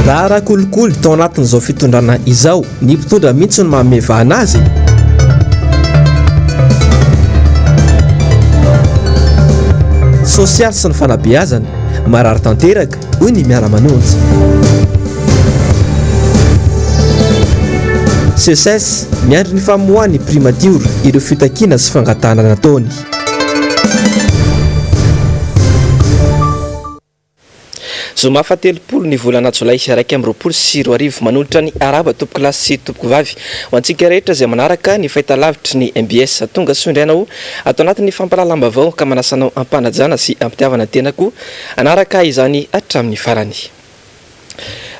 Raharaha kolikoly tao anatin'izao fitondrana izao, ny mpitondra mihitsy no manome vahana azy. Sosialy sy ny fanabeazana, marary tanteraka, hoy ny miara-manonja. Seces, miandry ny famoahan'ny primatiora ireo fitakiana sy fangatahana nataony. Zoma fahatelopolo ny volana jolay 2021, manolotra ny arahaba tompokolahy sy tompokovavy ho antsika rehetra izay manaraka ny fahitalavitry ny mbs. Tonga soa indray anao ato anatin'ny fampahalalam-baovao ka manasa anao am-panajana sy am-pitiavana tena koa hanaraka izany hatramin'ny farany.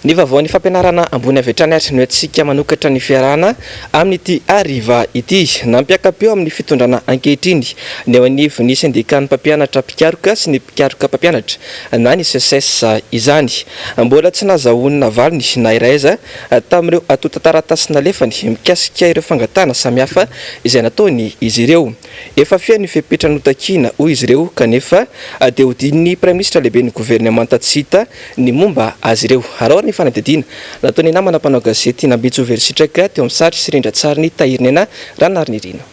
Ny vaovaon'ny fampianarana ambony avy hatrany ary no entintsika manokatra ny fiarahana amin'ity hariva ity. Nampiaka-peo amin'ny fitondrana ankehitriny ny eo anivon'ny sendikan'ny mpampianatra mpikaroka sy ny mpikaroka mpampianatra na ny Seces izany. Mbola tsy nahazahoana valiny na iray aza tamin'ireo antontan-taratasy nalefany mikasika ireo fangatahana samihafa izay nataony izy ireo. Efa feno ny fepetra notakiana, hoy izy ireo, kanefa dia hodian'ny Praiminisitra lehiben'ny governemanta tsy hita ny momba azy ireo. Araho ary ny fanadihadiana nataon'ny namana mpanao gazety Nambitso Velositraka teo amin'ny sary sy rindran-tsarin'i Tahirinena Ranarinirina.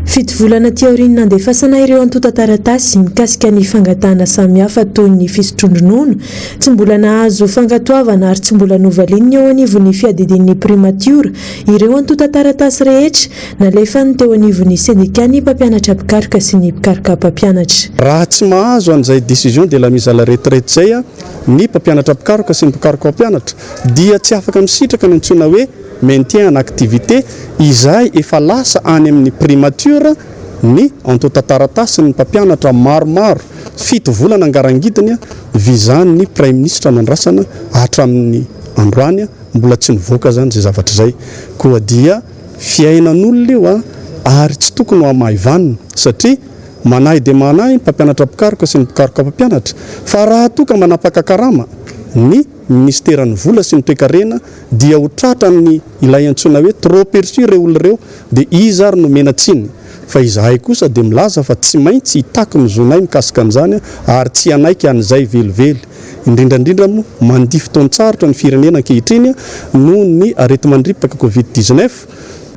Fito volana aty aorian'ny nandefasana ireo antontan-taratasy mikasika ny fangatahana samihafa toy ny fisotroan-dronono, tsy mbola nahazo fankatoavana ary tsy mbola novalian'ny eo anivon'ny fiadidian'ny Primatiora ireo antontan-taratasy rehetra Nalefan'ny teo anivon'ny sendikan'ny mpampianatra mpikaroka sy ny mpikaroka mpampianatra. Raha tsy mahazo an'izay décision de la mise à la retraite izay ny mpampianatra mpikaroka sy ny mpikaroka mpampianatra dia tsy afaka misitraka ny antsoina hoe maintien en activité izay efa lasa any amin'ny primature ny antontan-taratasin'ny mpampianatra maromaro fito volana angarangidiny visa-n'ny praiminisitra nandrasana hatramin'ny androany mbola tsy nivoaka izany izay zavatra izay koa dia Fiainan'olona io a! ary tsy tokony ho hamaivanina satria manahy dia manahy ny mpampianatra mpikaroka sy ny mpikaroka mpampianatra fa raha toa ka manapaka karama ny minisiteran'ny vola sy ny toekarena dia ho tratran'ny ilay antsoina hoe trop perçu ireo olona ireo dia iza ary no omena tsiny fa izahay kosa dia milaza fa tsy maintsy hitaky ny zonay mikasika an'izany ary tsy hanaiky an'izay velively Indrindra indrindra moa, mandia fotoan-tsarotra ny firenena ankehitriny noho ny areti-mandripaka Covid 19.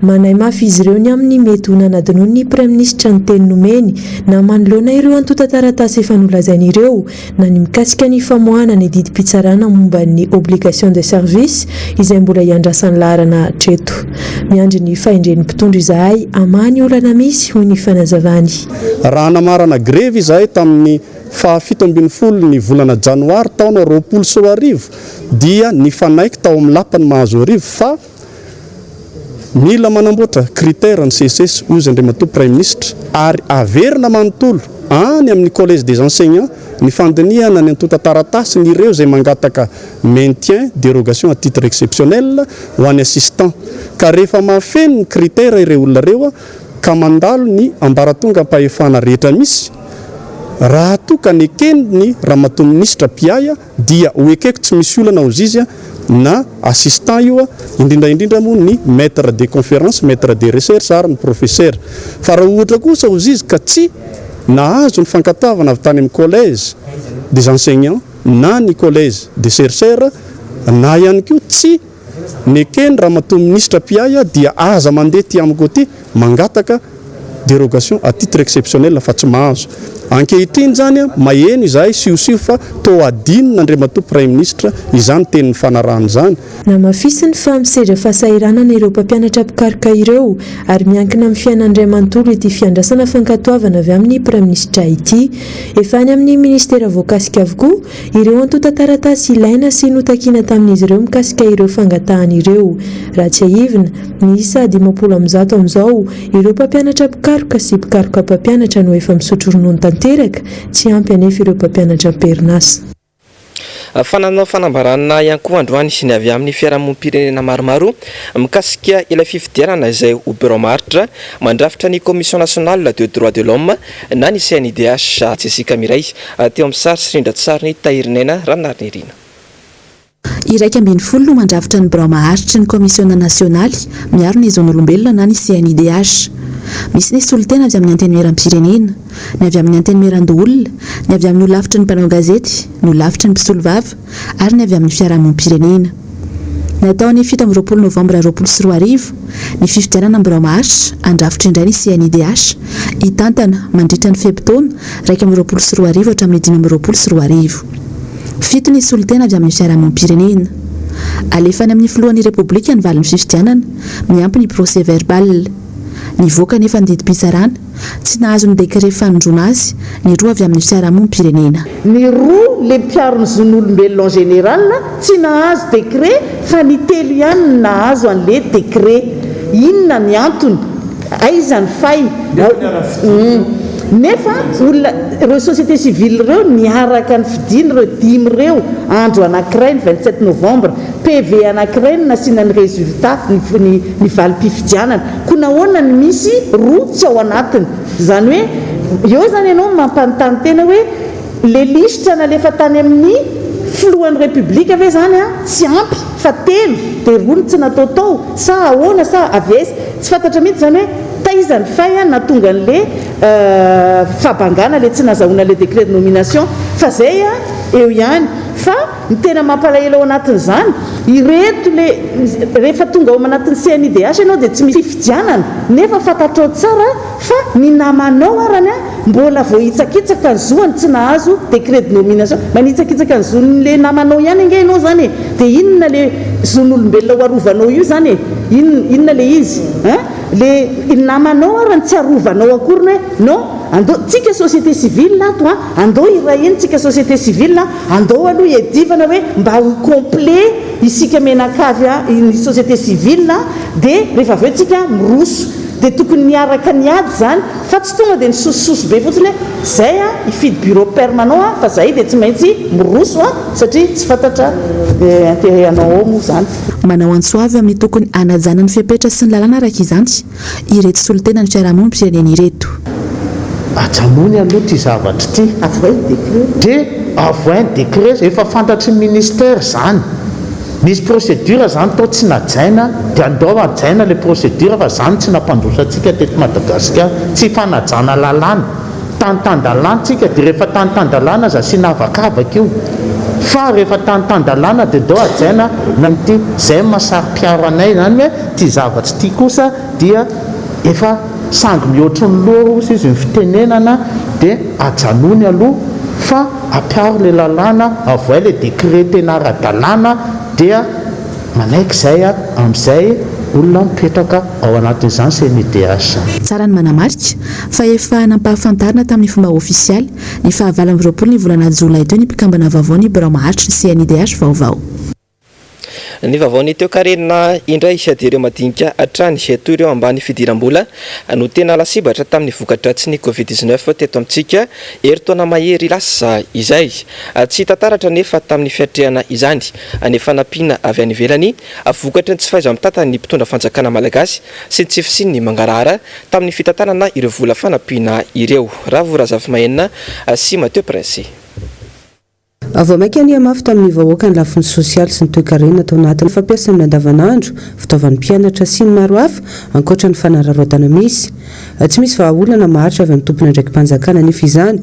Manahy mafy izy ireo ny amin'ny mety ho nanadinoan'ny Praiminisitra ny teny nomeny na manoloana ireo antontan-taratasy efa nolazainy ireo na ny mikasika ny famoahana ny didim-pitsarana momba ny obligation de service izay mbola iandrasan'ny laharana hatreto. Miandry ny fahendren'ny mpitondra izahay hamaha ny olana misy, hoy ny fanazavany. Raha namarana grevy izahay tamin'ny faha 17 ny volana janoary taona 2020 dia nifanaiky tao amin'ny lapan'i Mahazoarivo fa mila manamboatra critère ny Seces hozy Andriamatoa Praiminisitra ary averina manontolo any amin'ny Collège des enseignants ny fandinihana ny antontan-taratasin' ireo izay mangataka maintien, dérogation à titre exceptionnel ho an'ny assistant ka rehefa mahafeno ny critère ireo olona ireo ka mandalo ny ambaratongam-pahefana rehetra misy Raha toa ka nekeny ny ramatoa minisitra mpiahy dia ho ekeko tsy misy olana ozizy na assistant io indrindra indrindra moa ny maitre de conférence, maitre de recherche ary ny professeur. Fa raha ohatra kosa ozizy ka tsy nahazo ny fankatoavana avy tany amin'ny collège des enseignants na ny collège des chercheurs na ihany koa tsy Nekeny ramatoa minisitra mpiahy dia aza mandeha aty amiko aty mangataka dérogation à titre exceptionnel fa tsy mahazo. Ankehitriny izany maheno izahay siosio fa toa adinon'Andriamatoa Praiminisitra izany teny nifanarahana izany. Namafisiny fa misedra fahasahiranana ireo mpampianatra mpikaroka ireo ary miankina amin'ny fiainan'ny ray manontolo ity fiandrasana fankatoavana avy amin'ny Praiminisitra ity. Efa any amin'ny minisitera voakasika avokoa Ireo antontan-taratasy ilaina sy notakiana tamin'izy ireo mikasika ireo fangatahana ireo. Raha tsiahivina, miisa 150 amin'izao ireo mpampianatra mpikaroka sy mpikaroka mpampianatra no efa misotro ronono tanteraka, tsy ampy anefa ireo mpampianatra am-perinasa. Fa nanao fanambarana ihany koa androany ny avy amin'ny fiarahamonim-pirenena maromaro mikasika ilay fifidianana izay ho birao maharitra mandrafitra ny Commission nationale de droits de l'homme na ny CNIDH. Jessica Miray, teo amin'ny sary sy rindran-tsarin'i Tahirin'Aina Ranarinirina. 11 no mandrafitra ny birao maharitry ny Kaomisiona nasionaly miaro ny zon'olombelona na ny CNIDH. Misy ny solontena avy amin'ny Antenimierampirenena, ny avy amin'ny Antenimierandoholona, ny avy amin'ny holafitry ny mpanao gazety, ny holafitry ny mpisolovava ary ny avy amin'ny fiarahamonim-pirenena. Natao ny 27 novambra 2020 ny fifidianana ny birao maharitra handrafitra indray ny CNIDH hitantana mandritra ny fe-potoana 2021 hatramin'ny 2025. Fito ny solontena avy amin'ny fiarahamonim-pirenena. Alefa any amin'ny filohan'ny Repoblika ny valin'ny fifidianana, miampy ny procès verbal. Nivoaka anefa ny didim-pitsarana, tsy nahazo ny décret fanondroana azy ny roa avy amin'ny fiarahamonim-pirenena. Ny roa le mpiaro ny zon'olombelona en général tsy nahazo décret fa ny telo ihany no nahazo an'le décret. Inona ny antony? Aiza ny faille? Nefa olona ireo société civile ireo niaraka nifidina ireo dimy ireo andro anankiray ny 27 novembre, PV anankiray no nasiana ny résultat ny ny valim-pifidianana. Koa nahoana no misy roa tsy ao anatiny? Izany hoe eo izany ianao no mampanontany tena hoe le lisitra nalefa tany amin'ny filohan'ny République ve izany tsy ampy fa telo dia roa no tsy natao tao sa ahoana sa avy aiza? Tsy fantatra mihitsy izany hoe taiza ny fay nahatonga an'le fahabangana le tsy nazahoana le décret de nomination fa zay eo ihany fa ny tena mampalahelo ao anatin'izany ireto le rehefa tonga ao anatin'ny CNIDH ianao dia tsy misy fifidianana nefa fantatrao tsara fa ny namanao arany mbola voahitsakitsaka ny zoany tsy nahazo décret de nomination manitsakitsaka ny zon'le namanao ihany ange ianao zany e dia inona le zon'olombelona ho arovanao io zany e inona inona le izy hein le namanao arany tsy arovanao akory ny hoe non andao tsika société civile ato an andao hiray hina tsika société civile andao aloha hiadivana hoe mba ho complet isika mianakavy ny société civile dia rehefa avy eo tsika miroso dia tokony niaraka niady izany fa tsy tonga dia nisosososo be fotsiny hoe zay an hifidy bureau permanent an fa zay dia tsy maintsy miroso an satria tsy fantatra intérêt anao ao moa izany. Manao antso avo amin'ny tokony hanajana ny fepetra sy ny lalàna araka izany ireto solontenan'ny fiarahamonim-pirenena ireto. Ajanony aloha ity zavatra ity. Avohay ny décret. Dia avohay ny décret, efa fantatry ny ministère izany. Nisy procédure zany tao tsy najaina dia andao hajaina le procédure fa zany tsy nampandroso antsika teto Madagasikara, tsy fanajana lalàna, tany tan-dalàna tsika dia rehefa tany tan-dalàna aza asiana avakavaka io fa rehefa tany tan-dalàna dia andao hajaina na ity, zay no maha saro-piaro anay zany hoe ity zavatra ity kosa dia efa sangy mihoatry ny loha hozy izy ny fitenenana dia ajanony aloha fa Ampiharo le lalàna, avohay le décret tena ara-dalàna dia manaiky izay amin'izay olona mipetraka ao anatin'izany CNIDH izany. Tsara ny manamarika fa efa nampahafantarina tamin'ny fomba ofisialy ny faha 28 ny volana jolay teo ny mpikambana vaovao ny birao maharitry ny CNIDH vaovao. Ny vaovaon'ny toekarena indray dia ireo madinika hatrany toy ireo ambany fidiram-bola no tena lasibatra tamin'ny voka-dratsin'ny Covid 19 teto amintsika herintaona mahery lasa izay. Tsy hita taratra anefa tamin'ny fiatrehana izany ny fanampiana avy any ivelany vokatry ny tsy fahaiza-mitantan'ny mpitondra fanjakana malagasy sy ny tsy fisian'ny mangarahara tamin'ny fitantanana ireo vola fanampiana ireo. Ravo Razafimahenina sy Mathieu Prince. Vao mainka nihamafy tamin'ny vahoaka ny lafiny sosialy sy ny toekarena tao anatin'ny fampiasa amin'ny andavanandro, fitaovan'ny mpianatra sy ny maro hafa, ankoatra ny fanararaotana misy. Tsy misy vahaolana maharitra avy amin'ny tompon'andraiki-panjakana anefa izany.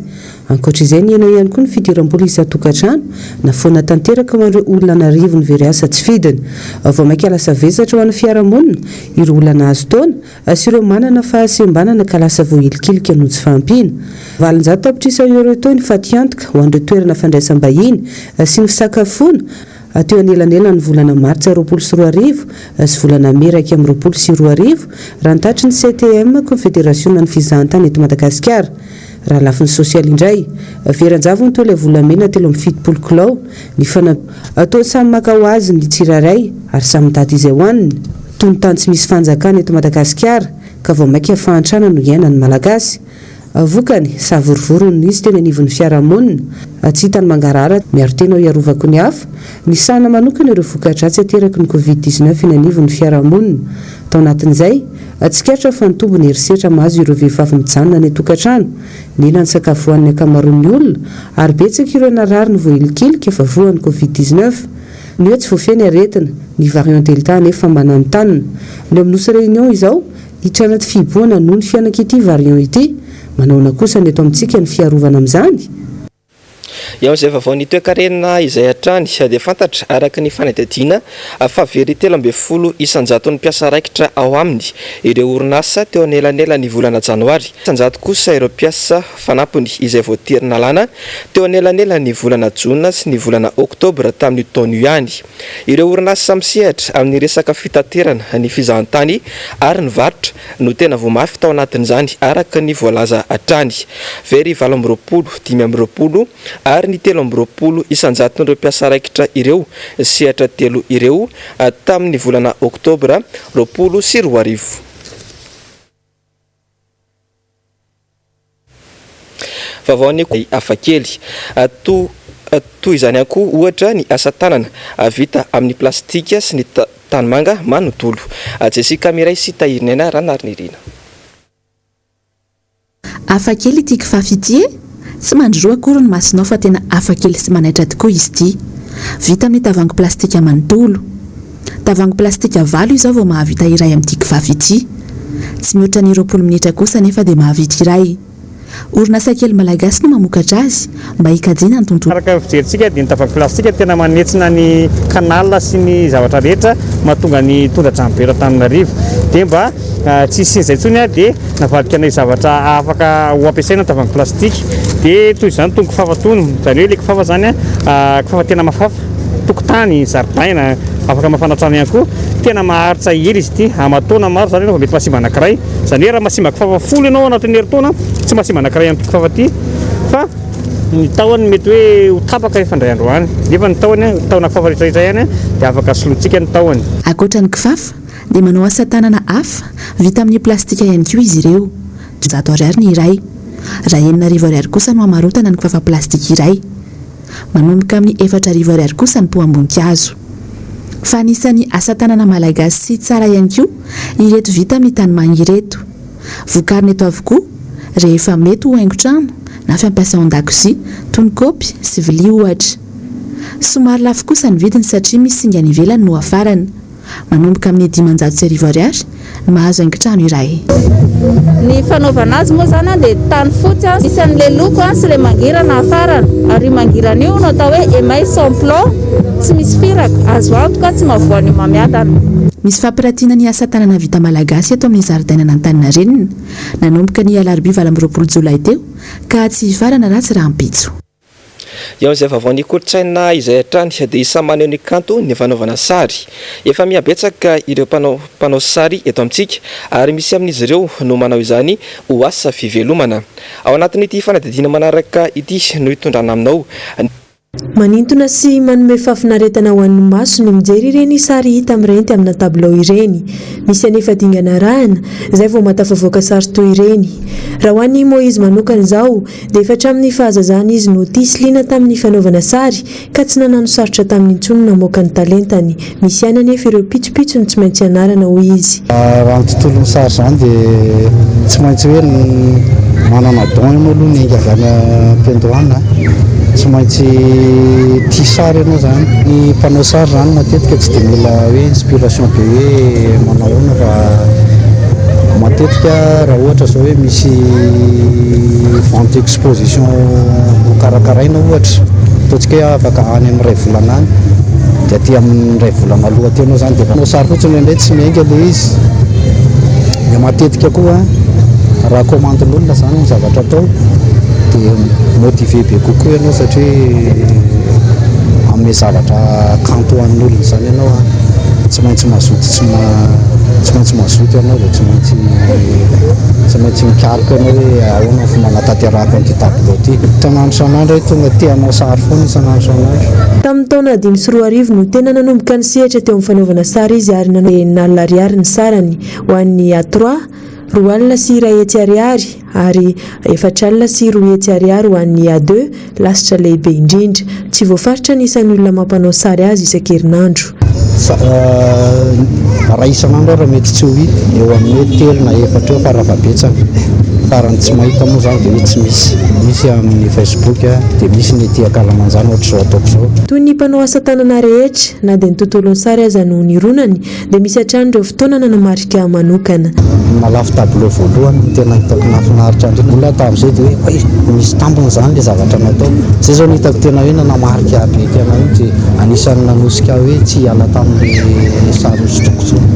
Ankoatra izay, nihena ihany koa ny fidiram-bola isan-tokantrano, nafoana tanteraka ho an'ireo olona an'arivony very asa tsy fidiny. Vao mainka lasa vesatra ho an'ny fiarahamonina ireo olona nahazo taona, sy ireo manana fahasembanana ka lasa voahilikilika noho tsy fahampiana. 800 tapitrisa euros teo ny fatiantoka ho an'ireo toerana fandraisam-bahiny sy ny fisakafoana teo anelanelan'ny volana martsa 2020 sy volana mey 2021, raha ny tatitry ny CTM, Konfederasionan'ny fizahantany eto Madagasikara. Raha lafiny sosialy indray, very an-javony toa ilay volamena 73 kilao, ny fanampiana. Toa samy maka ho azy ny tsirairay ary samy mitady izay hohaniny. Toy ny tany tsy misy fanjakana eto Madagasikara ka vao mainka fahantrana no iainan'ny Malagasy. Vokany, savorovoro no nisy teny anivon'ny fiarahamonina. Tsy hita ny mangarahara, miaro tena ho hiarovako ny hafa. Nisahana manokana ireo voka-dratsy ateraky ny Covid 19 eny anivon'ny fiarahamonina. Tao anatin'izay, tsikaritra fa nitombo ny herisetra mahazo ireo vehivavy mijanona any an-tokantrano. Nihena ny sakafo hohanin'ny ankamaroan'ny olona ary betsaka ireo narary no voahilikilika fa voan'ny Covid 19. Ny hoe tsy voafehy ny aretina, ny variant Delta anefa mananontanona. Ny ao amin'ny Nosy Réunion izao, Hiditra anaty fihibohana noho ny fihanak'ity variant ity. Manahoana kosa ny eto amintsika ny fiarovana amin'izany? Eo amin'izay vaovaon'ny toekarena izay hatrany dia fantatra araka ny fanadihadiana fa very 13 isan-jaton'ny mpiasa raikitra ao aminy ireo orinasa teo anelanelan'ny volana janoary. Isan-jato kosa ireo mpiasa fanampiny izay voatery nalana teo anelanelan'ny volana jona sy ny volana oktobra tamin'io taona io ihany. Ireo orinasa misehatra amin'ny resaka fitaterana, ny fizahantany ary ny varotra no tena voa mafy tao anatin'izany araka ny voalaza hatrany. Very 28, 25 ary ny 23 isan-jaton'ireo mpiasa raikitra ireo sehatra telo ireo tamin'ny volana oktobra 2020. Vaovaon'ny hafakely. Toy izany ihany koa ohatra ny asa tanana vita amin'ny plastika sy ny tanimanga manontolo. Jessica Miray sy Tahirinaina Ranarinirina. Hafa kely ity kifafa ity e! Tsy mandry roa akory ny masonao fa tena hafa kely sy manaitra tokoa izy ity. Vita amin'ny tavoahangy plastika manontolo. Tavoahangy plastika valo izao vao mahavita iray amin'ity kifafa ity. Tsy mihoatra ny 20 minitra kosa anefa dia mahavita iray. Orinasa kely malagasy no mamokatra azy mba hikajiana ny tontolo. Araka ny fijerintsika dia ny tavoahangy plastika tena manetsina ny canal sy ny zavatra rehetra mahatonga ny tondra-drano be eto Antananarivo. Dia mba tsy hisian'izay intsony dia navadika anay zavatra afaka ho ampiasaina ny tavoahangy plastika. Dia toy izany itony kifafa itony, izany hoe ilay kifafa izany kifafa tena mafafa. Tokotany, zaridaina, afaka mafana trano ihany koa. Tena maharitra ela izy ity, aman-taona maro izany ianao vao mety mahasimba anankiray. Izany hoe raha mahasimba kifafa folo ianao anatin'ny herintaona, tsy mahasimba anankiray amin'ity kifafa ity fa ny tahony mety hoe ho tapaka rehefa indray andro any. Nefa ny tahony, tahona kifafa rehetra rehetra ihany dia afaka solointsika ny tahony. Ankoatra ny kifafa dia manao asa tanana hafa vita amin'ny plastika ihany koa izy ireo. 100 ariary ny iray. Raha 6000 ariary kosa no hamarotana ny kifafa plastika iray. Manomboka amin'ny 4000 ariary kosa ny poham-boninkazo. Fa anisan'ny asa tanana malagasy sy tsara ihany koa ireto vita amin'ny tanimanga ireto. Vokarina eto avokoa rehefa mety ho haingon-trano na fampiasa ao an-dakozia toy ny kaopy sy vilia ohatra. Somary lafo kosa ny vidiny satria misy singa any ivelany no hafarana. Manomboka amin'ny 1500 ariary ny mahazo haingon-trano iray. Ny fanaovana azy moa izany dia tany fotsy misy an'ilay loko sy ilay mangirana hafarana ary io mangirana io no atao hoe émail sans plomb, tsy misy firaka, azo antoka tsy mahavoa ny homamiadana. Misy fampiratiana ny asa tanana vita malagasy eto amin'ny zaridainan'Antaninarenina, nanomboka ny alarobia 28 jolay teo ka tsy hifarana raha tsy rahampitso. Eo amin'izay vaovaon'ny kolontsaina izay hatrany dia isan'ny maneho ny kanto ny fanaovana sary. Efa mihabetsaka ireo mpanao mpanao sary eto amintsika ary misy amin'izy ireo no manao izany ho asa fivelomana. Ao anatin'ity fanadihadiana manaraka ity no hitondrana aminao ny. Manintona sy manome fahafinaretana ho an'ny maso ny mijery ireny sary hita mirenty amina tabilao ireny. Misy anefa dingana arahana, izay vao mahatafavoaka sary toy ireny. Raha ho an'i Moïse manokana izao, dia efa hatramin'ny fahazazany izy no tia sy liana tamin'ny fanaovana sary ka tsy nanano sarotra taminy intsony ny namoaka ny talentany. Misy ihany anefa ireo pitsopitsony tsy maintsy ianarana hoy izy. Raha ny tontolon'ny sary izany dia tsy maintsy hoe manana don ianao aloha niainga avy any am-piandohana, tsy maintsy tia sary ianao izany. Ny mpanao sary izany matetika tsy dia mila hoe inspiration be hoe manao ahoana fa matetika raha ohatra izao hoe misy vente exposition ho karakaraina ohatra, ataontsika hoe afaka any amin'ny iray volana any, dia aty amin'ny iray volana aloha aty ianao izany dia efa manao sary fotsiny indraindray tsy miainga ilay izy, dia matetika koa raha commande-n'olona izany ny zavatra atao dia motivé be kokoa ianao satria hanome zavatra kanto ho an'ny olona izany ianao an, tsy maintsy mazoto tsy tsy maintsy mazoto ianao dia tsy maintsy tsy maintsy mikaroka ianao hoe ahoana ny fomba hanatanterahako an'ity tableau ity. Isan'andro isan'andro aho tonga te hanao sary foana isan'andro isan'andro. Tamin'ny taona 2005 no tena nanomboka nisehatra teo amin'ny fanaovana sary izy ary nanao enina alina ariary ny sarany ho an'ny A trois, 102 ariary ary 240 ariary ho an'ny A deux, lasitra lehibe indrindra. Tsy voafaritra ny isan'ny olona mampanao sary azy isan-kerinandro. Raha isan'andro ary mety tsy ho hita, eo amin'ny hoe telo na efatra eo farafahabetsany. Fa raha ny tsy mahita moa izany dia hoe tsy misy. Misy amin'ny Facebook dia misy ny ety ankalamanjana ohatr'izao ataoko izao. Toy ny mpanao asa tanana rehetra, na dia ny tontolon'ny sary aza no nironany, dia misy hatrany ireo fotoana nanamarika manokana. Ny nalafo tableau voalohany no tena hitako nahafinaritra indrindra. Mbola tamin'izay dia hoe hay misy tambiny izany ilay zavatra natao. Izay izao no hitako tena hoe nanamarika ahy be tena hoe dia anisan'ny nanosika ahy hoe tsy hiala tamin'ilay sary hosodoko intsony.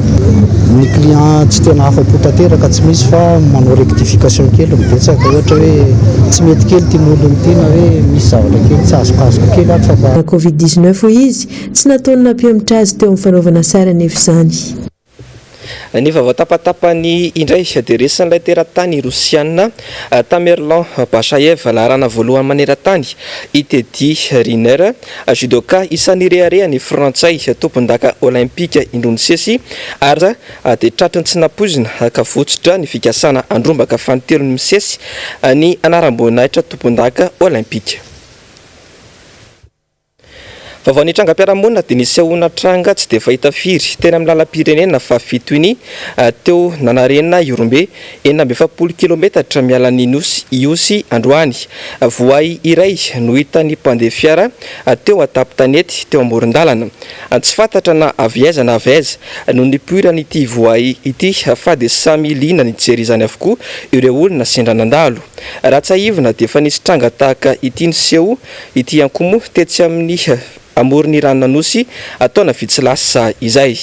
Ny client tsy tena afa-po tanteraka tsy misy fa manao rectification kely no betsaka. Ohatra hoe tsy mety kely ity molony ity na hoe misy zavatra kely tsy azokazoko kely ato fa. Covid 19 hoy izy, Tsy nataony nampihemotra azy teo amin'ny fanaovana sary anefa izany. Ny vaovao tapatapany indray dia resin'ilay teratany Rosiana Tamerlan Bashaev, laharana voalohany maneran-tany, i Teddy Riner, judoka isan'ny reharehan'ny Frantsay, tompondaka Olaimpika indroa nisesy ary dia tratry ny tsy nampoizina ka votsotra ny fikasana handrombaka fanintelony misesy ny anaram-boninahitra tompondaka Olaimpika. Vaovao nitrangam-piarahamonina dia nisehoana tranga tsy dia fahita firy teny amin'ny lalam-pirenena fahafito iny teo Nanarenina Ihorombe, 46 kilometatra miala ny Nosy Ihosy androany. Voay iray no hitan'ny mpandeha fiara teo an-tampon-tanety teo amoron-dalana. Tsy fantatra na avy aiza na avy aiza no nipoiran'ity voay ity fa dia samy liana nijery izany avokoa ireo olona sendra nandalo. Raha tsiahivina dia efa nisy tranga tahaka ity niseho Ity ihany koa moa tetsy amin'ny amoron'ny ranon'Anosy taona vitsy lasa izay.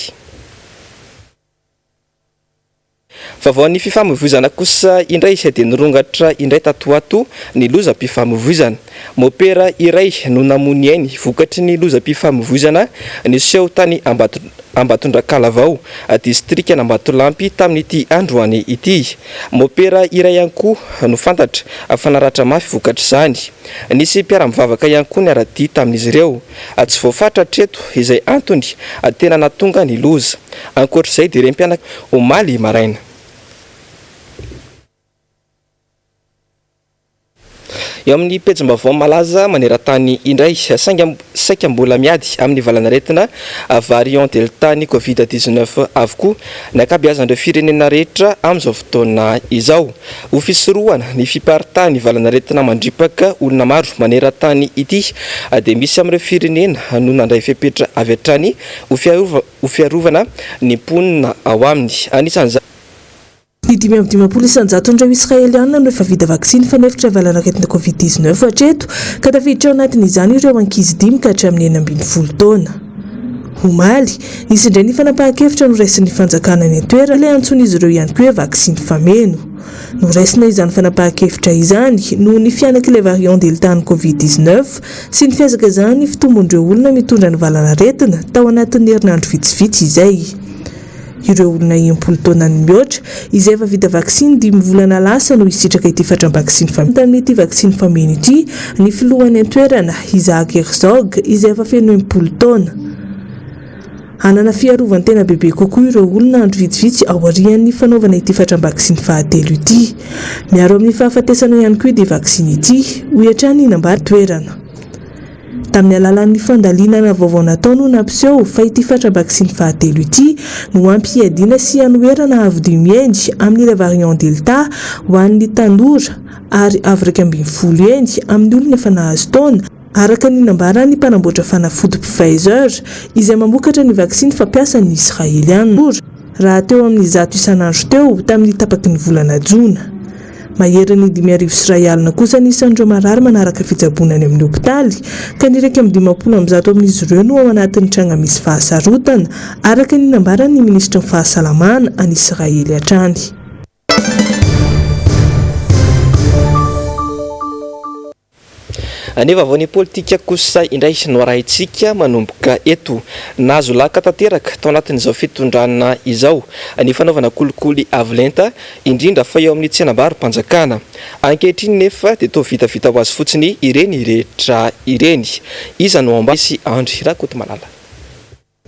Vaovaon'ny fifamoivoizana kosa indray dia nirongatra indray tato ho ato ny lozam-pifamoivoizana. Mopera iray no namoy ny ainy vokatry ny lozam-pifamoivoizana niseho tany Ambatondrakala-vao, distrikan'Ambatolampy tamin'ity androany ity. Mopera iray ihany koa no fantatra fa naratra mafy vokatr'izany. Nisy mpiara-mivavaka ihany koa niara-dia tamin'izy ireo. Tsy voafaritra hatreto izay antony tena nahatonga ny loza. Ankoatra izay dia rem-pianakaviana omaly maraina. Eo amin'ny pejim-baovao malaza maneran-tany indray, saingy saika mbola miady amin'ny valanaretina variant Delta ny Covid 19 avokoa ny ankabeazan'ireo firenena rehetra amin'izao fotoana izao. Ho fisorohana ny fiparitahan'ny valanaretina mandripaka olona maro maneran-tany ity dia misy amin'ireo firenena no nandray fepetra avy hatrany ho fiarovana ny mponina ao aminy. Anisan'izany. Ny 55 isan-jaton'ireo Israelianina no efa vita vaksiny fanefitra valanaretina Covid 19 hatreto, ka tafiditra ao anatin'izany ireo ankizy dimy ka hatramin'ny 16 taona. Omaly, nisy indray ny fanapahan-kevitra noraisin'ny fanjakana any an-toerana, ilay antsoin'izy ireo ihany koa hoe vaksiny fameno. Noraisina izany fanapahan-kevitra izany noho ny fihanak'ilay variant Delta an'ny Covid 19 sy ny fihazakazahan'ny fitombon'ireo olona mitondra ny valanaretina tao anatin'ny herinandro vitsivitsy izay. Ireo olona 60 taona no mihoatra, izay efa vita vaksiny dimy volana lasa no hisitraka ity fatram-baksiny fameno. Tamin'ity vaksiny fameno ity, ny filoha any an-toerana, Isaac Herzog, izay efa feno 60 taona. Hanana fiarovan-tena bebe kokoa ireo olona andro vitsivitsy aorian'ny fanaovana ity fatram-baksiny fahatelo ity. Miaro amin'ny fahafatesana ihany koa ity vaksiny ity, hoy hatrany ny nambara toerana. Tamin'ny alalan'ny fandalinana vaovao natao no nampiseho fa ity fatra-baksiny fahatelo ity no ampy hiadiana sy hanoherana avo dimy heny amin'ilay variant Delta ho an'ny tanora ary avo 11 heny amin'ny olona efa nahazo taona, araka ny nambaran'ny mpanamboatra fanafody Pfizer izay mamokatra ny vaksiny fampiasan'ny Israeliana. Raha teo amin'ny 100 isan'andro teo tamin'ny tapaky ny volana jona. Maherin'ny 5001 kosa ny isan'ireo marary manaraka fitsaboana any amin'ny hopitaly, ka ny 151 amin'izy ireo no ao anatin'ny tranga misy fahasarotana, araka ny nambaran'ny minisitry ny Fahasalamana any Israely hatrany. Ny vaovaon'ny politika kosa indray no arahintsika manomboka eto. Nahazo laka tanteraka tao anatin'izao fitondrana izao ny fanaovana kolikoly avo lenta, indrindra fa eo amin'ny tsenambaro-panjakana. Ankehitriny nefa dia toa vitavita ho azy fotsiny ireny rehetra ireny. Iza no ambany sy Andry Rakotomalala?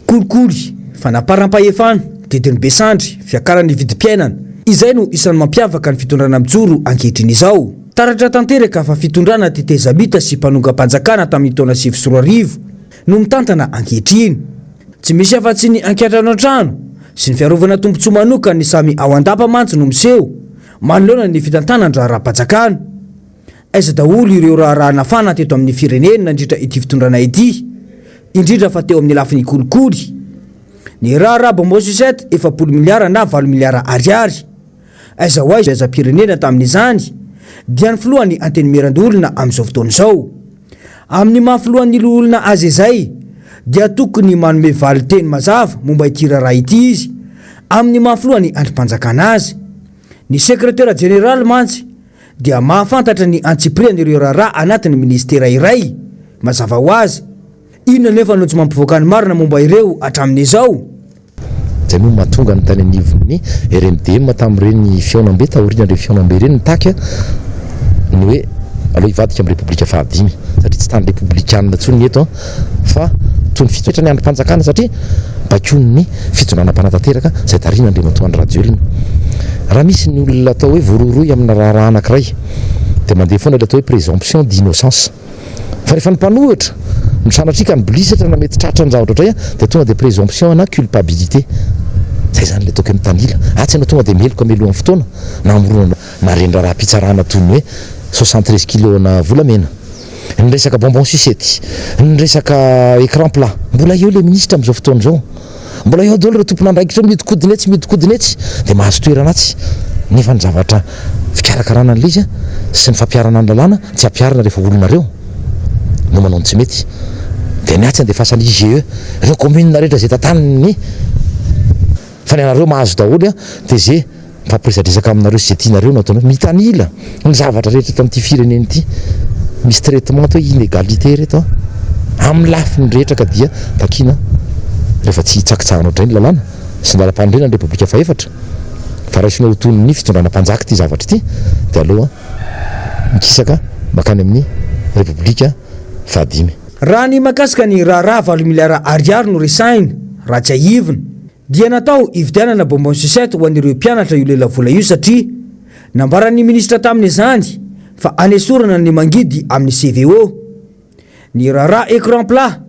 Kolikoly, fanaparam-pahefana, didin'ny be sandry, fiakaran'ny vidim-piainana. Izay no isan'ny mampiavaka ny fitondrana mijoro ankehitriny izao. Taratra tanteraka fa fitondrana tetezamita sy mpanongam-panjakana tamin'ny taona 2009 no mitantana ankehitriny. Tsy misy afa-tsy ny ankiantranoantrano sy ny fiarovana tombontsoa manokan'ny samy ao an-dapa mantsy no miseho manoloana ny fitantanan-draharaham-panjakana. Aiza daholo ireo raharaha nafana teto amin'ny firenena nandritra ity fitondrana ity, indrindra fa teo amin'ny lafiny kolikoly? Ny raharaha bonbon sucette 40 miliara na valo miliara ariary. Aiza ho aiza aizam-pirenena tamin'izany dia ny filohan'ny Antenimierandoholona amin'izao fotoana izao. Amin'ny maha filohan'ny loholona azy izay dia tokony manome valin-teny mazava momba ity raharaha ity izy amin'ny maha filohan'ny andrim-panjakana azy. Ny sekretera jeneraly mantsy dia mahafantatra ny antsipirian'ireo raharaha anatin'ny minisitera iray, mazava ho azy. Inona anefa no tsy mampivoaka ny marina momba ireo hatramin'izao? Izay moa no mahatonga ny tany anivon'ny RMDM tamin'ireny fihaonambe, taorian'ireny fihaonambe ireny nitaky ny hoe aleo hivadika amin'ny Repoblika fahadimy satria tsy tany repoblikanina intsony ny eto fa toy ny fitoetra ny andrim-panjakana satria baikoin'ny fitondrana mpanatanteraka izay tarihin'Andriamatoa Andry Rajoelina. Raha misy ny olona atao hoe voarohirohy amina raharaha anankiray dia mandeha foana ilay atao hoe présomption d'innocence. Fa rehefa ny mpanohitra no sanatria ka mibolisatra na mety tratra ny zavatra ohatray dia tonga dia présomption ana culpabilité. Zay izany ilay ataoko hoe mitanila. Atsy ianao tonga dia meloka mialohan'ny fotoana na hamoronana na ireny raharaham-pitsarana toy ny hoe 73 kilos ana volamena. Ny resaka bonbon sucette, ny resaka écran plat. Mbola eo ilay minisitra amin'izao fotoana izao. Mbola eo daholo ireo tompon'andraikitra eo mihodinkodina etsy mihodinkodina etsy dia mahazo toerana atsy nefa ny zavatra fikarakarana an'ilay izy sy ny fampiharana ny lalàna tsy ampiharina rehefa olonareo no manao ny tsy mety dia ny atsy andefasana IGE ireo commune rehetra izay tantaniny fa ny anareo mahazo daholo dia ze Mifampiresadresaka aminareo sy izay tianareo no ataonareo. Mitanila ny zavatra rehetra eto amin'ity firenena ity. Misy traitement atao hoe inégalité ireto an. Amin'ny lafiny rehetra ka dia takiana rehefa tsy hitsakitsahanao indray ny lalàna sy ny lalampanorenana ny Repoblika fahefatra fa raisinao ho toy ny fitondrana mpanjaka ity zavatra ity dia aleo mikisaka mankany amin'ny Repoblika fahadimy. Raha ny mahakasika ny raharaha valo miliara ariary no resahina, raha tsiahivina, Dia natao hividianana bonbon sucette ho an'ireo mpianatra io lelavola io satria nambaran'ny minisitra tamin'izany fa hanesorana ny mangidy amin'ny CVO. Ny raharaha écran plat,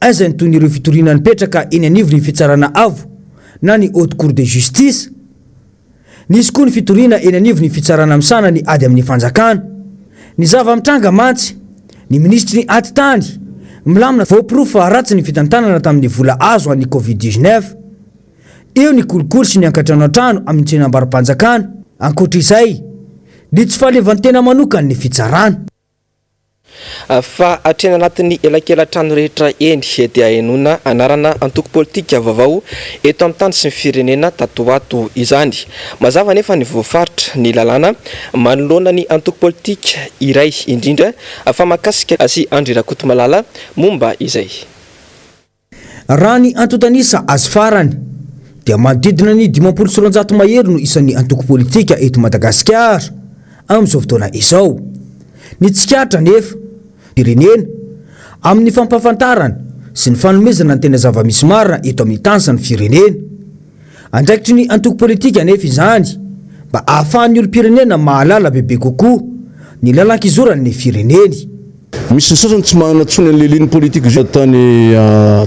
aiza ny tohin'ireo fitoriana nipetraka eny anivon'ny fitsarana avo na ny haute cour de justice? Nisy koa ny fitoriana eny anivon'ny fitsarana misahana ny ady amin'ny fanjakana. Ny zava-mitranga mantsy, ny minisitry ny atitany, milamina voaporofo fa ratsy ny fitantanana tamin'ny vola azo an'ny Covid 19. Eo ny kolikoly sy ny ankatranoantrano amin'ny tsenambaro-panjakana. Ankoatra izay, ny tsy fahaleovantena manokan'ny fitsarana. Fa hatreny anatin'ny elakelan-trano rehetra eny dia ahenoana anarana antoko politika vaovao eto amin'ny tany sy ny firenena tato ho ato izany. Mazava anefa ny voafaritra ny lalàna manoloana ny antoko politika iray indrindra fa mahakasika sy Andry Rakotomalala momba izay. Raha ny antontan'isa azo farany dia manodidina ny 250 mahery no isan'ny antoko politika eto Madagasikara amin'izao fotoana izao. Ny tsikaritra anefa, firenena, amin'ny fampahafantarana sy ny fanomezana ny tena zava-misy marina eto amin'ny tany sy ny firenena. Andraikitry ny antoko politika anefa izany mba ahafahan'ny olom-pirenena mahalala bebe kokoa ny lalan-kizoran'ny fireneny. Misy ny sasany tsy manana intsony an'ilay ligne politique izay tany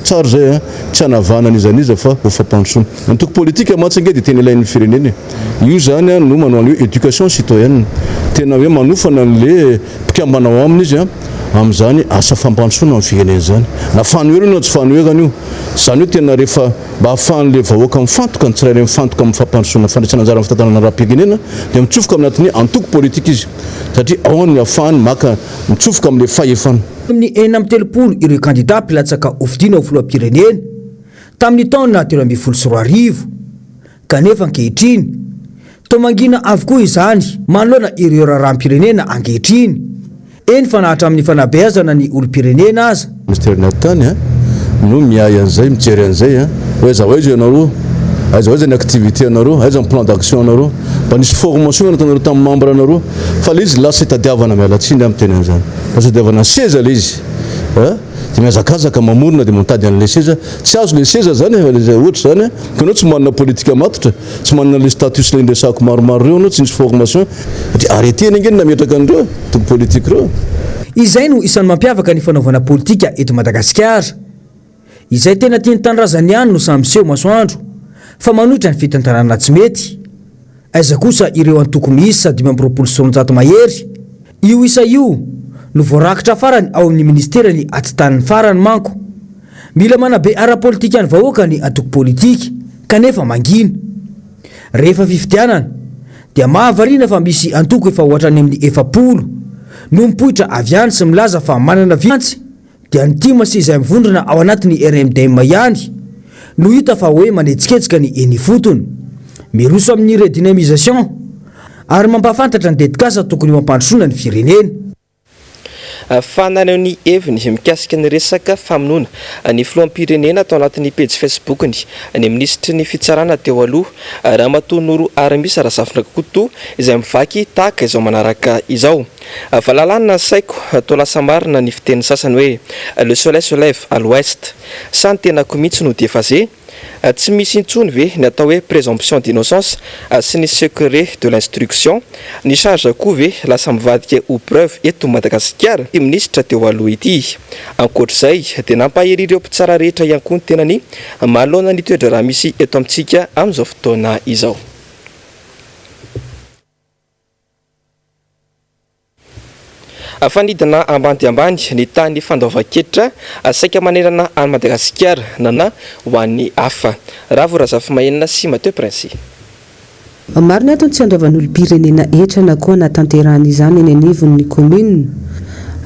tsara izay an, tsy hanavahana an'iza n'iza fa ho fampandrosoana. Ny antoko politika mantsy ange dia tena ilain'ny firenena e. Io izany an no manao an'ilay hoe éducation citoyenne. Tena hoe manofana an'ilay mpikambana ao aminy izy an amin'izany asa fampandrosoana ny firenena izany. Na fanoherana io na tsy fanoherana io. Izany hoe tena rehefa mba ahafahan'ilay vahoaka mifantoka, ny tsirairay mifantoka amin'ny fampandrosoana, fandraisana anjara amin'ny fitantanana raharaham-pirenena dia mitsofoka amin'ny anatin'ny antoko politika izy. Satria ao no ahafahany maka mitsofoka amin'ilay fahefana. Ny 36 ireo kandida mpilatsaka hofidiana ho filoham-pirenena tamin'ny taona 2013. Kanefa ankehitriny, toa mangina avokoa izany manoloana ireo raharaham-pirenena ankehitriny. Eny fa na hatramin'ny fanabeazana ny olom-pirenena aza. Mister Nathan a, no miahy an'izay, mijery an'izay a, hoe aiza ho aiza ianareo, aiza ho aiza ny activité anareo, aiza ny plan d'action anareo, mba nisy formation ve nataonareo tamin'ny membre anareo, fa ilay izy lasa itadiavana, miala tsiny aho miteny an'izany, lasa itadiavana seza ilay izy a, dia mihazakazaka mamorona dia mitady an'ilay seza, tsy azo ilay seza zany e, ohatra izany a, ka ianao tsy manana politika matotra, tsy manana ilay statut sy ilay niresahako maromaro ireo ianao, tsy nisy formation, Satria arrêté ange no nametraka an'ireo antoko politique ireo. Izay no isan'ny mampiavaka ny fanaovana politika eto Madagasikara. Izay tena tia ny tanindrazany ihany no samy miseho masoandro fa manohitra ny fitantanana tsy mety. Aiza kosa ireo antoko miisa 225 mahery? Io isa io no voarakitra farany ao amin'ny ministeran'ny Atitany farany manko. Mila manabe ara-politika ny vahoaka ny antoko politika kanefa mangina. Rehefa fifidianana dia mahavariana fa misy antoko efa ho hatrany amin'ny 40 no mipoitra avy any sy milaza fa manana vintsy dia ny tim sy izay mivondrona ao anatin'ny RMDM ihany no hita fa hoe manetsiketsika ny eny ifotony. Miroso amin'ny redynamisation ary mampahafantatra ny tetikasa tokony ho hampandrosoana ny firenena. Fa naneho ny heviny mikasika ny resaka famonoana ny filoham-pirenena tao anatin'ny pejy Facebook-ny ny minisitry ny fitsarana teo aloha, Ramatoa Noro Harimisa Razafindrakoto izay mivaky tahaka izao manaraka izao. Valalanina ny saiko, toa lasa marina ny fitenin'ny sasany hoe le soleil se lève à l'ouest. Sa ny tenako mihitsy no déphasé? Tsy misy intsony ve ny atao hoe présomption d'innocence sy ny secret de l'instruction? Ny charge koa ve lasa mivadika ho preuve eto Madagasikara? Ity minisitra teo aloha ity. Ankoatr'izay dia nampahery ireo mpitsara rehetra ihany koa ny tenany manoloana ny toe-draharaha misy eto amintsika amin'izao fotoana izao. Fanidina ambany dia ambany ny tahan'ny fandoavan-ketra saika manerana an'i Madagasikara na ho an'ny hafa. Ravo Razafimahenina sy Mathieu Princy. Maro ny antony tsy andoavan'ny olom-pirenena hetra na koa anatanterahana izany eny anivon'ny kaominina.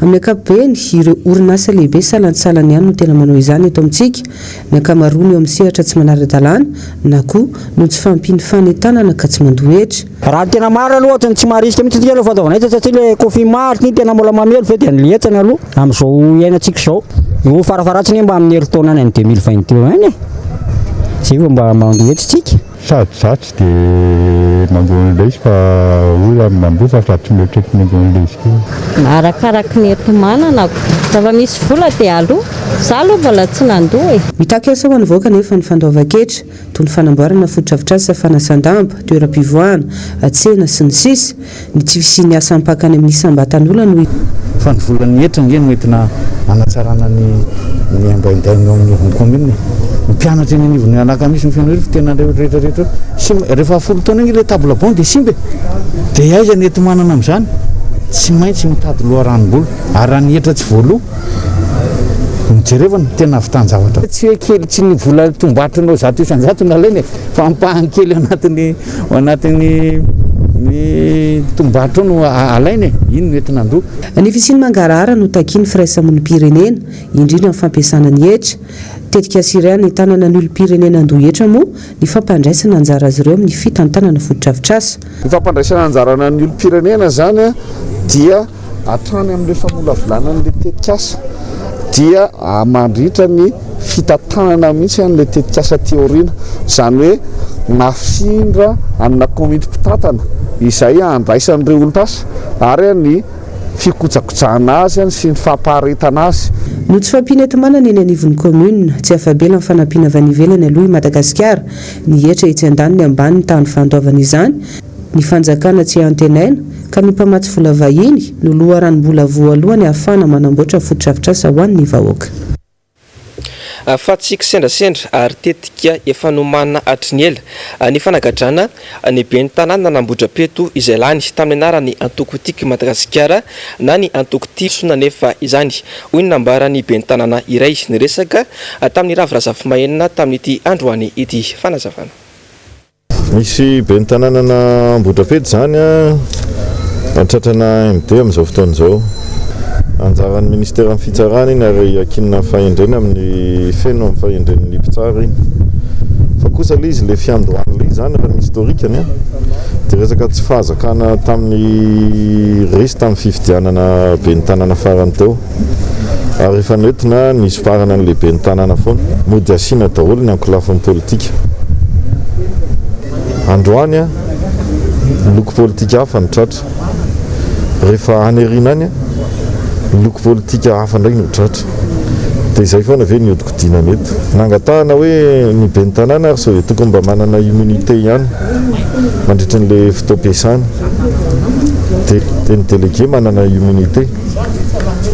Amin'ny ankapobeny, ireo orinasa lehibe salantsalany ihany no tena manao izany eto amintsika, ny ankamaroany eo amin'ny sehatra tsy manara-dalàna na koa noho ny tsy fahampian'ny fanentanana ka tsy mandoa hetra. Raha ny tena marina aloha ohatran'ny tsy maharisika mihitsy tsika aloha fanaovana hetra satria le confinement ary ity tena mbola mamely ve dia ny hetsany aloha amin'izao iainantsika izao. Io farafaharatsiny mba amin'ny herintaona any amin'ny 2022 any e. Zay vao mba mandoa hetra tsika. Sady za tsy dia mandoa an'ilay izy fa olona no mandoa fa za tsy mieritreritra ny handoa an'ilay izy koa. Arakaraky ny enti-manana ko. Rehefa misy vola dia aloa. Za aloha mbola tsy nandoa e. Mitaky asa ho an'ny vahoaka anefa ny fandoavan-ketra. toy ny fanamboarana fotodrafitrasa fanasan-damba, toeram-pivoahana, tsena, sy ny sisa Ny tsy fisian'ny asa ampaka any amin'ny isam-batan'olona no. Fa ny volan'ny hetra ange no entina hanatsarana ny ny ambaindainy eo amin'ny anivon'ny commune e. Ny mpianatra eny anivon'ny Alakamisy ny Fenoarivo tena rehetra rehetra eo simba, rehefa folo taona iny ilay table banc dia simba e. Dia aiza ny enti-manana amin'izany? Tsy maintsy mitady loharanom-bola ary raha ny hetra tsy voaloa no jerevana, tena ahavitan-javatra. Tsy hoe kely tsy ny vola tombatrinao 100% no alaina e, fa ampahany kely anatin'ny ao anatin'ny ny tombatrao no alaina e, iny no entina handoa. Ny fisian'ny mangarahara no takian'ny firaisamonim-pirenena, indrindra ny fampiasana ny hetra. Tetika Syria hanentanana ny olom-pirenena handoa hetra moa ny fampandraisana anjara azy ireo amin'ny fitantanana fotodrafitrasa. Ny fampandraisana anjarana ny olom-pirenena izany dia hatrany amin'ilay famolavolana an'ilay tetikasa dia mandritra ny fitantanana mihitsy an'ilay tetikasa aty aoriana. Izany hoe nafindra amina komity mpitantana izay andraisan'ireo olom-piasa ary ny fikojakojana azy sy ny fampaharetana azy. Noho tsy fahampiana enti-manana eny anivon'ny kaominina, tsy afa-bela amin'ny fanampiana avy any ivelany aloha i Madagasikara. Ny hetra etsy andaniny ambany ny tahan'ny fandoavana izany, ny fanjakana tsy antenaina, ka ny mpamatsy vola vahiny no loharanom-bola voalohany ahafahana manamboatra fotodrafitrasa ho an'ny vahoaka. Fa tsy kisendrasendra ary tetika efa nomanina hatry ny ela ny fanagadrana ny ben'ny tanànan'Ambohidrapeto izay lany tamin'ny anaran'ny antoko Tiako i Madagasikara na ny antoko Tiako anefa izany, hoy ny nambaran'ny ben'ny tanàna iray niresaka tamin'i Ravo Razafimahenina tamin'ity androany ity. Fanazavana. Misy ben'ny tanànan'Ambohidrapeto izany tratrana MD amin'izao fotoana izao. Anjaran'ny ministeran'ny fitsarana iny ary ankinina amin'ny fahendrena amin'ny feno amin'ny fahendren'ny mpitsara iny. Fa kosa ilay izy ilay fiandohan'ilay izy izany raha ny historique-ny dia resaka tsy fahazakana tamin'ny resy tamin'ny fifidianana ben'ny tanàna farany teo. Ary efa nentina nisomparana ny lehiben'ny tanàna foana. Mody asiana daholo ny ankolafiny politika. Androany an, loko politika hafa no tratra. Rehefa any aoriana any an, loko politika hafa indray no tratra. Dia izay foana ve ny hodikodinana eto? Nangatahana hoe ny ben'ny tanàna ary sao dia tokony mba manana immunité ihany mandritra an'ilay fotoam-piasana. Dia ny délégué manana immunité.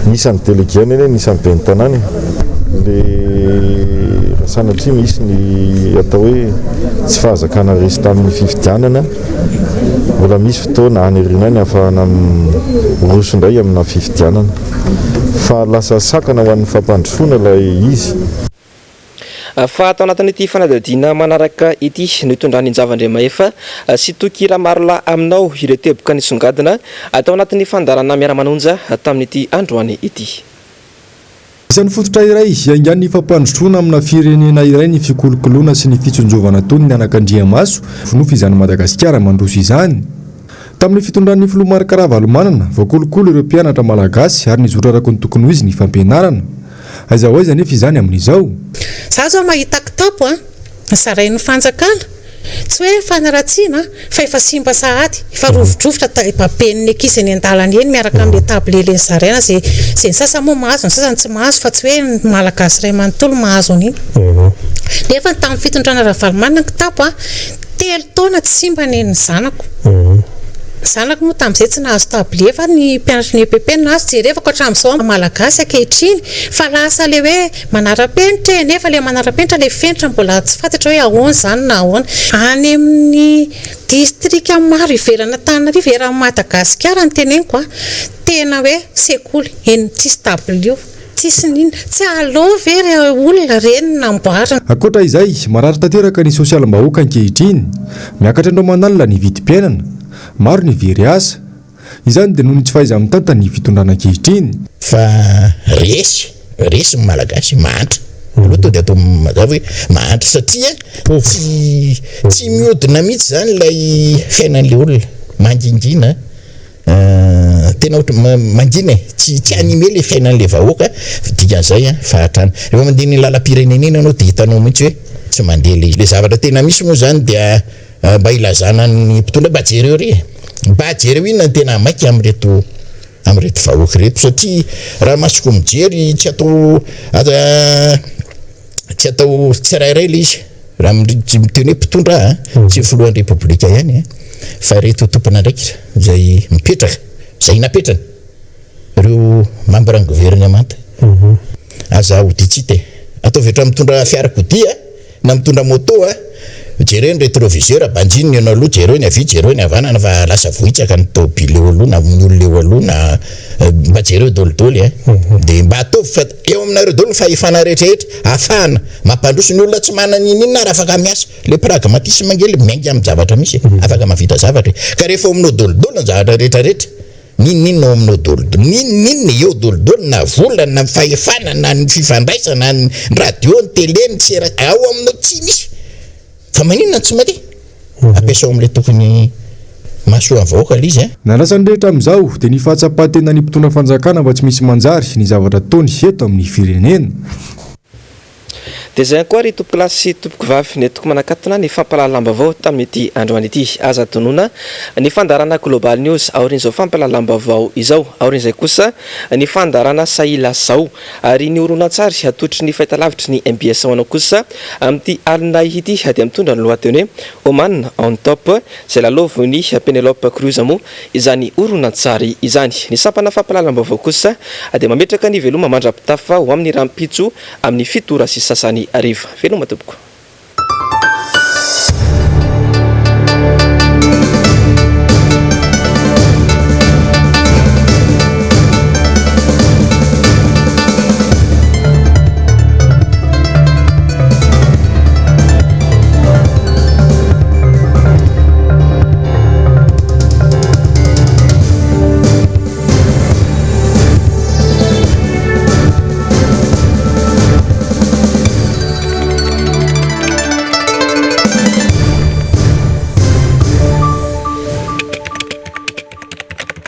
Ny isan'ny délégué anie ny isan'ny ben'ny tanàna e. Le sanatria misy ny atao hoe tsy fahazakana resy tamin'ny fifidianana, mbola misy fotoana any aoriana any ahafahana miroso indray amina fifidianana. Fa lasa sakana ho an'ny fampandrosoana ilay izy. Fa ato anatin'ity fanadihadiana manaraka ity no itondran'i Njava Andriamahefa sy Toky Ramarolahy aminao ireo teboka nisongadina tao anatin'ny fandaharana Miara-manonja tamin'ity androany ity. Isan'ny fototra iray iaingan'ny fampandrosoana amina firenena iray ny fikolokoloana sy ny fitsinjovana tony ny anakandriamaso, nofinofy izany Madagasikara mandroso izany. Tamin'ny fitondran'ny filoha Marc Ravalomanana, voakolokolo ireo mpianatra malagasy ary nizotra araka ny tokony ho izy ny fampianarana. Aiza ho aiza anefa izany amin'izao? Za zao mahita kitapo a, zarain'ny fanjakana, tsy hoe fanaratsiana fa efa simba sahady, efa rovidrovitra ta baben'ny ankizy eny an-dalana eny miaraka amin'le tablier le nozaraina ze ze ny sasany moa mahazo ny sasany tsy mahazo fa tsy hoe ny malagasy iray manontolo mahazo an'iny. Nefa tamin'ny fitondrana Ravalomanana ny kitapo a, Telo taona tsy simba ny ny zanako. Ny zanako moa tamin'izay tsy nahazo tablier fa ny mpianatry ny EPP no nahazo. Jerevako hatramin'izao ny Malagasy ankehitriny fa lasa ilay hoe manara-penitra e, nefa ilay manara-penitra ilay fenitra mbola tsy fantatra hoe ahoana izany na ahoana. Any amin'ny distrika maro ivelan'Antananarivo, eran'i Madagasikara no teneniko a, tena hoe sekoly eny tsisy tablio. Tsisy n'inona. Tsy aleo ve re olona reny namboarina. Ankoatra izay, marary tanteraka ny sosialim-bahoaka ankehitriny. Miakatra andro aman'alina ny vidim-piainana. Maro ny very asa. Izany dia noho ny tsy fahaiza-mitantana ny fitondrana ankehitriny. Fa resy, resy ny Malagasy, mahantra. Aleo tonga dia atao mazava hoe mahantra satria tsy tsy mihodina mihitsy izany ilay fiainan'ilay olona. Mangingina. Tena ohatry mangina e, tsy tsy animé le fiainan'le vahoaka, dikan'izay an fahantrana. Rehefa mandeha eny lalam-pirenena eny ianao dia hitanao mihitsy hoe tsy mandeha le izy. Le zavatra tena misy moa zany dia mba ilazana ny mpitondra mba jereo re e, mba jereo inona no tena maika amin'ireto amin'ireto vahoaka ireto satria raha masoko mijery tsy atao tsy atao tsirairay le izy. Raha miteny hoe mpitondra aho an, tsy ny filohan'ny Repoblika ihany an, fa ireto tompon'andraikitra izay mipetraka, izay napetrany, ireo membre ny governemanta. Aza odian-tsita e. Ataovy ohatran'ny mitondra fiarakodia na mitondra moto an, jereo ny rétroviseur, banjino ny eo aloha, jereo ny havia, jereo ny havanana fa lasa vohitsaka ny tôbily eo aloha na ny olona eo aloha na mba jereo dolidoly an. Dia mba ataovy fa eo aminareo daholo ny fahefana rehetrarehetra ahafahana Mampandroso ny olona tsy manana n'inon'inona ary afaka miasa. Le pragmatisme ange le miainga amin'ny zavatra misy e. Afaka mahavita zavatra e. Ka rehefa ao aminao dolidoly ny zavatra rehetra rehetra, n'inon'inona ao aminao dolidoly, n'inon'inona eo dolidoly na vola na fahefana na ny fifandraisana, ny radio, ny télé, ny sera, ao aminao tsy misy. Fa maninona no tsy mandeha? Ampiasao amin'ilay tokony mahasoa ny vahoaka ilay izy a. Ny andrasan'ny rehetra amin'izao dia ny fahatsapan-tenan'ny mpitondra fanjakana fa tsy misy manjary ny zavatra ataony eto amin'ny firenena. Dia izay ihany koa ry tompokolahy sy tompokovavy ny toko manakatona ny fampahalalam-baovao tamin'ity androany ity. Aza adinoina ny fandaharana Global News aorian'izao fampahalalam-baovao izao. Aorian'izay kosa ny fandaharana Sahila Zao. Ary ny horonantsary atolotry ny fahitalavitry ny mbs ho anao kosa amin'ity alina ity dia mitondra ny lohateny hoe Oman on Top izay lalaovin'i Penelope Cruz moa izany horonantsary izany. Ny sampana fampahalalam-baovao kosa dia mametraka ny veloma mandra-pitafa ho amin'ny rahampitso amin'ny 7 ora sy sasany hariva. Veloma tompoko.